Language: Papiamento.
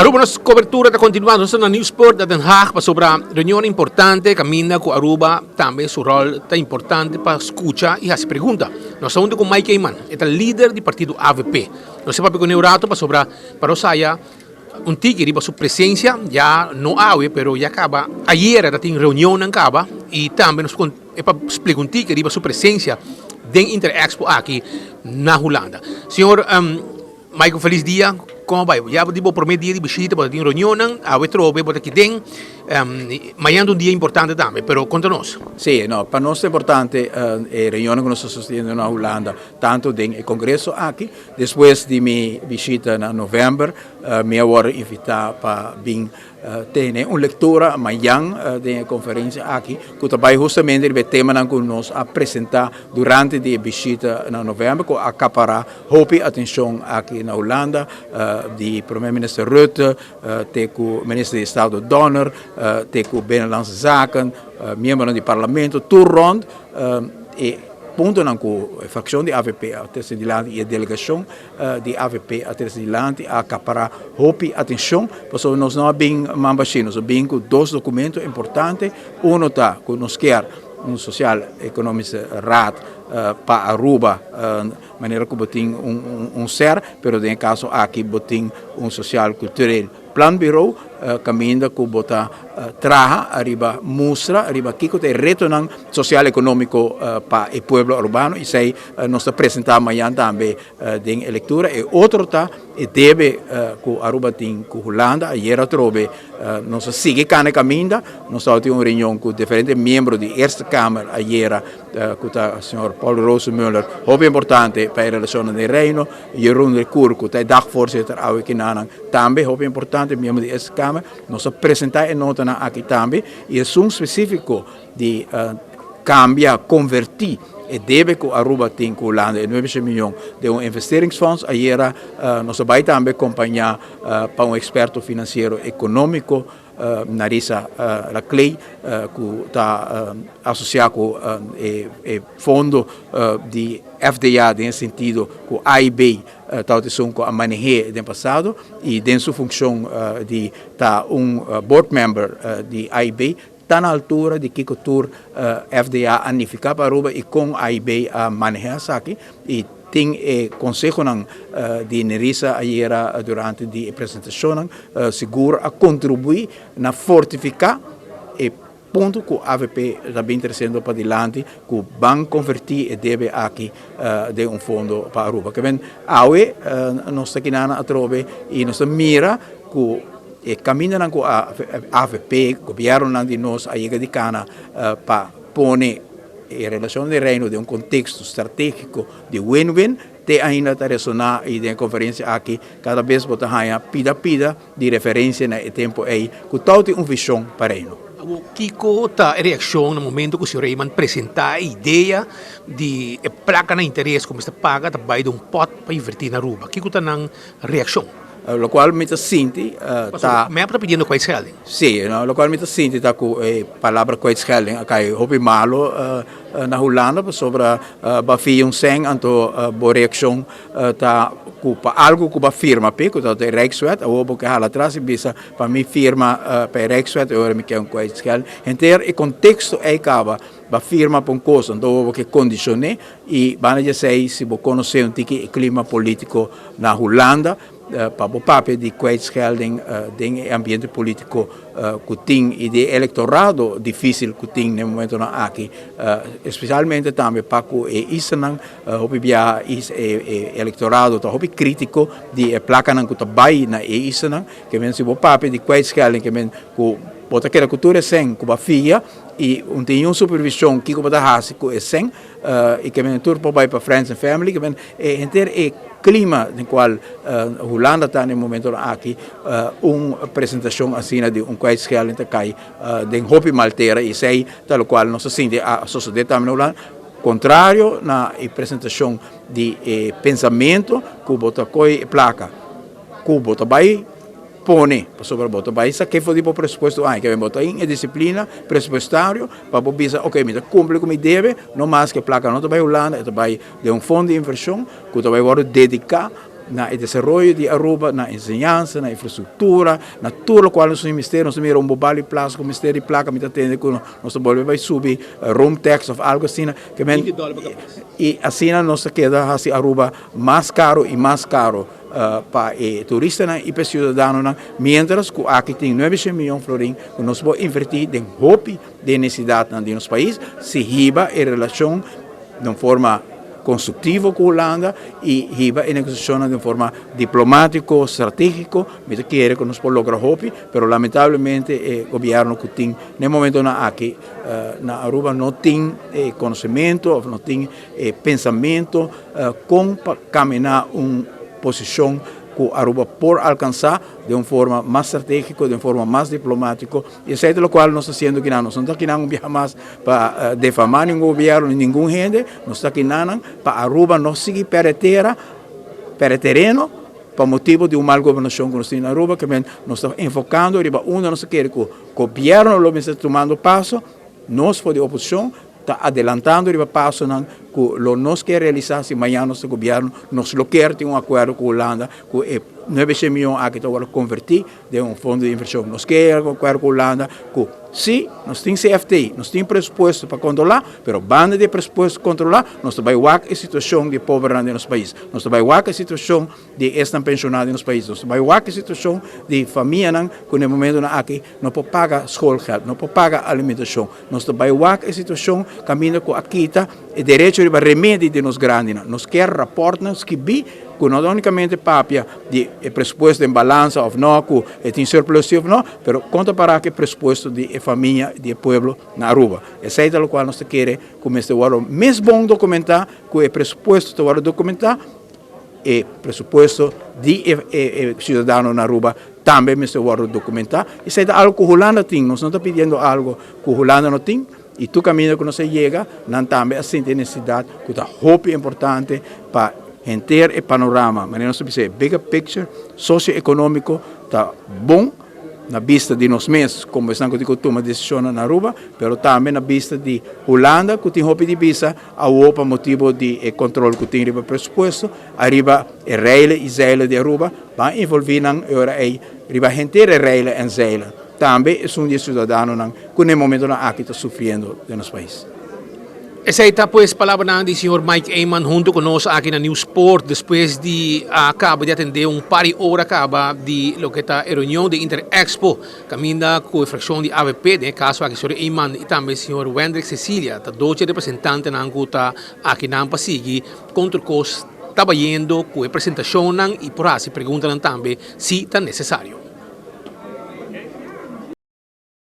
Aruba nos cobertura ta continua. Nos ta na Nieuwspoort na Den Haag pasobra reunion importante caminda cu Aruba tambe su rol ta importante pa scucha y haci pregunta. Nos ta hunto cu Mike Eman, e ta lider di partido avp. Nos ta papia cu ne un rato pasobra pa nos haya un tiki riba su presencia, ya no awe pero ya caba ayera ta tin reunionnan caba y tambe nos e pa splica un tiki riba su presencia den Interexpo aki na Hulanda. Señor Michael felis dia, kon a bai? Ya di bo prome dia di bishita bo ta tin reunionnan, awe trobe bo ta aki den, mañana ta un dia importante tambe, pero konta nos. Sí, no, pa nos ta importante e reunionnan ku nos ta sosteniendo na Hulanda, tantu den e kongreso aki, despues di mi bishita na novèmber, mi a wòrdu invitá pa bin Tene un lectura mayan den e conferencia aki cu ta bay hustamente riba e temanan cu nos a presenta durante di e bishita na november cu a acapara hopi atencion aki na Hulanda di Prome Minister Rutte te cu Minister di Estado Donner te cu Binnenlandse Zaken, miembronan di Parlamento tur rond e puntonan cu e fraccion di avp a trece dilanti y e delegacion di avp a trece dilanti a acapará hopi atencion pasobra nos no a bin man bashí, nos a bin cu dos documento importante, uno ta cu nos kier un Sociaal Economische Raad pa Aruba manera cu bo tin un ser pero den e caso aki bo tin un Sociaal Cultureel Planbureau caminda cu bo ta traha ariba mustra ariba kico ta e retonan social economico pa e pueblo Arubano y esey nos ta presenta mañan tambe den e lectura. E otro ta e debe cu Aruba tin cu Hulanda. Ayer atrobe nos a sigui cana e caminda, nos tabatin un reunion cu diferente miembro di Eerste Kamer ayera cu ta señor Paul Rosenmöller, hopi importante pa e relacionnan den Reino, Jeroen Recour cu ta e dagvoorzitter awe kinanan tambe hopi importante, miembro di Eerste Kamer. Nos a presenta e notanan aki tambe y esun specifico di cambia, converti e debe cu Aruba tin cu Hulanda, e nuebe shen miyon, den un investeringsfonds. Ayera nos a bay tambe compaña pa un experto financiero economico, Narisa Laclay, cu ta asocia cu e fondo di FDA den e sentido cu AIB tabata esun cu a maneh'é den pasado y den su funcion di ta un board member di AIB ta na altura di kico tur FDA a nifica pa Aruba y con AIB a maneha esaki y tin e consehonan di Nerissa ayera durante di e presentacionnan sigur a contribui na fortifica e punto cu avp ta bin treciendo padilanti cu ban converti e debe aki den un fondo pa Aruba. Ke men awe nos ta kinana atrobe y nos ta mira cu e camindanan cu avp, gobiernonan di nos a yega di cana pa pone e relacion den Reino den un contexto strategico di win-win te ainda ta resona y den e conferencia aki cada bes bo ta haya pida pida di referencia na e tempo ey cu tau tin un vision pa Reino. Awor, kico ta e reaccion na momento cu señor Reyman presenta e idea di e placa na interes cu mester paga ta bay den un pot pa inverti na Aruba? Kico ta nan reaccion? Locual mi ta sinti ta. Pasobra mep ta pidiendo kwijtschelding. Si, locual mi ta sinti ta cu e palabra kwijtschelding a cay hopi malo na Hulanda pasobra bo a fia un cen anto bo reaccion ta cu pa algo cu bo a firma p'e cu ta e Rijkswet awor bo ke hala atras y bisa pa mi firma pa e Rijkswet y ora mi ke un kwijtschelding. Henter e contexto ey caba bo a firma pa un cos anto awor bo ke condicione y banda di esey si bo conoce un tiki e clima politico na Hulanda pa bo papia di kwijtschelding den e ambiente politico cu tin y di e electorado dificil cu tin den momentonan aki, especialmente tambe pa cu e islanan hopi biaha e electorado ta hopi critico di e placanan cu ta bay na e islanan, ke men si bo papia di kwijtschelding ke men cu bo ta keda cu tur e cen cu bo a fia y un tin un supervision kico bo ta haci cu e cen. Y ke men tur por bai pa friends and family, ke men e henter e klima den kual Hulanda ta na e momentonan aki, un presentashon asina di un kwijtschelding ta kai den hopi mal tera y esei ta lokual nos ta sinti a sosode tambe na Hulanda, kontrario na e presentashon di e pensamentu ku bo ta koi e plaka ku bo ta bai pone, pasobra bo ta bai sak'é for di bo presupuesto aña ke bo ta in e disiplina presupuestario pa bo bisa ok mi ta kumpli ku mi debe, no mas ke plaka no ta bai Hulanda, e ta bai den un fondo di invershon ku ta bai wòrdu dediká na e desaroyo di Aruba, na enseñansa, na infrastructura, na tur locual nos tin mester. Nos ta mira un bobal di plaza cu mester di placa, mi ta tende cu nos ta bolbe bay subi room tax of algo asina. Ke men, y asina nos ta keda haci Aruba mas caro y mas caro pa e turistanan y pa e ciudadanonan, mientras cu aki tin nuebe shen miyon florin cu nos por inverti den hopi den necesidadnan di nos pais, si hiba e relacion den un forma constructivo cu Hulanda y hiba e negociacionnan den un forma diplomatico, strategico, mi ta kere cu nos por logra hopi, pero lamentablemente e gobierno cu tin na e momentonan aki na Aruba no tin e conocemento of no tin e pensamento con pa camina un posicion cu Aruba por alcansa den un forma mas strategico, den un forma mas diplomatico. Y esey ta locual nos ta haciendo kinan. Nos no ta kinan un biaha mas pa defama ningun gobierno ni ningun hende. Nos ta kinanan pa Aruba no sigui perde tera, perde tereno pa motibo di un mal gobernacion cu nos tin na Aruba. Ke men nos ta enfocando riba unda nos ta kere cu gobierno lo mester tumando paso. Nos for di oposicion ta adelantando riba pasonan cu lo nos kier realisa si mañana nos ta gobierno. Nos lo kier tin un acuerdo cu Hulanda cu e nuebe shen miyon aki ta worde converti den un fondo di inversion. Nos ke yega acuerdo cu Hulanda cu si nos tin CFT, nos tin presupuesto pa controla, pero banda di e presupuesto controla, nos ta bay wak e situacion di e pobernan den nos pais. Nos ta bay wak e situacion di esnan pensiona den nos pais. Nos ta bay wak e situacion di famianan cu na e momentonan aki no por paga schoolgeld, no por paga alimentacion. Nos ta bay wak e situacion caminda cu a kita e derecho riba remedi di nos grandinan. Nos kier raportnan skibi cu no ta unicamente papia di e presupuesto den balansa of no, cu e tin surplus si of no, pero con ta para cu e presupuesto di e famia, di e pueblo na Aruba. Esey ta locual nos ta kere cu mester wordo mes bon documenta cu e presupuesto ta wordo documenta, e presupuesto di e ciudadano na Aruba tambe mester wordo documenta. Esey ta algo cu Hulanda tin, nos no ta pidiendo algo cu Hulanda no tin. Y tur caminda cu nos a yega, nan tambe a sinti e necesidad cu ta hopi importante pa henter e panorama, manera nos ta bisa e bigger picture socio-economico ta bon na bista di nos mes como esnan cu tin cu tuma decisionnan na Aruba, pero tambe na bista di Hulanda cu tin hopi di bisa awo pa motibo di e control cu tin riba presupuesto, ariba e reilen y zeilen di Aruba, ban involvi nan e ora ey riba henter e reilen en zeilen. Tambe esun di e ciudadanonan cu na e momentonan aki ta sufriendo den nos pais. Esey ta pues palabranan di señor Mike Eman hunto cu nos aki na Nieuwspoort despues di a caba di atende un par di ora caba di loke ta e reunion di Interexpo caminda cu e fraccion di avp, den e caso aki señor Eman y tambe señor Wendrick Cecilia ta doce representantenan cu ta akinan pa sigui con tur cos ta bayendo cu e presentacionnan y por haci preguntanan tambe si ta necesario.